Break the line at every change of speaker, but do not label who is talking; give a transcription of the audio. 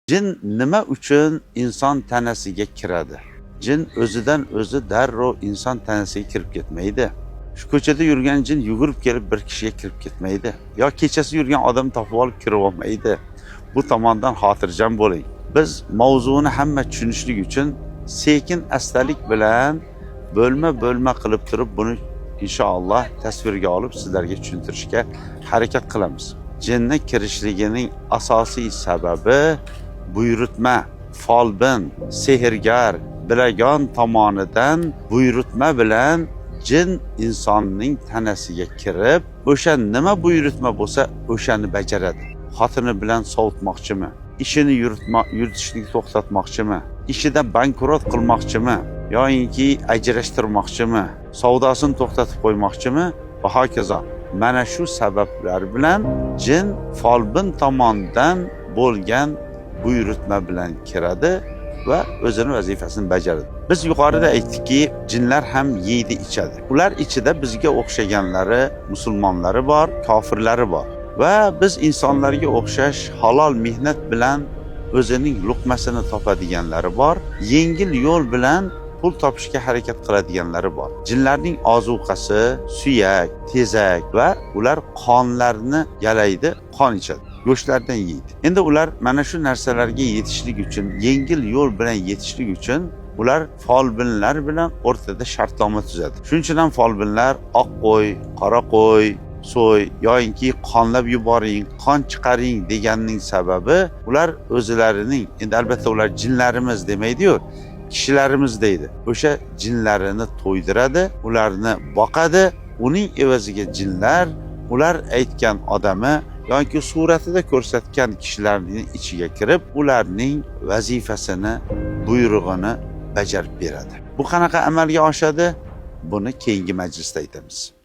Jin nima uchun inson tanasiga kiradi? Jin o'zidan o'zi darrov inson tanasiga kirib ketmaydi. Shu ko'chada yurgan jin yugurib kelib bir kishiga kirib ketmaydi. Yo kechasi yurgan odam topib olib kirib olmaydi. Bu tomondan xotirjam bo'ling. Biz mavzuni hamma tushunishlik uchun sekin astalik bilan bo'lma bo'lma qilib turib buni inshaalloh tasvirga olib sizlarga tushuntirishga harakat qilamiz. Jinni kirishligining asosiy sababi buyurtma, folbin, sehrgar, bilagon tomonidan buyurtma bilan jin insonning tanasiga kirib, o'sha nima buyurtma bo'lsa, o'shani bajaradi. Xotini bilan sovutmoqchimi? Ishini yuritishni to'xtatmoqchimi? Ishida bankrot qilmoqchimi? Yoyinki ajrashtirmoqchimi? Savdosini to'xtatib qo'ymoqchimi? Va hokazo. Mana shu sabablar bilan jin folbin tomonidan bo'lgan buyurtma bilan kiradi va o'zini vazifasini bajaradi. Biz yuqorida aytdikki, jinlar ham yeydi, ichadi. Ular ichida bizga o'xshaganlari, musulmonlari bor, kofirlari bor. Va biz insonlarga o'xshash halol mehnat bilan o'zining luqmasini topadiganlari bor, yengil yo'l bilan pul topishga harakat qiladiganlari bor. Jinlarning ozuqasi suyak, tezak va ular qonlarni yalaydi, qon ichadi, go'shtlardan yeydi. Endi ular mana shu narsalarga yetishlik uchun, yengil yo'l bilan yetishlik uchun ular folbinlar bilan o'rtada shartnoma tuzadi. Shuning uchun ham folbinlar oq qo'y, qora qo'y so'y yoyinki qonlab yuboring, qon chiqaring deganning sababi ular o'zlarining, endi albatta ular jinlarimiz demaydi-yu, kishilarimiz deydi. O'sha jinlarini to'ydiradi, ularni boqadi. Uning evaziga jinlar ular aytgan odami yoki suratida ko'rsatgan kishilarning ichiga kirib, ularning vazifasini, buyrug'ini bajarib beradi. Bu qanaqa amalga oshadi? Buni keyingi majlisda aytamiz.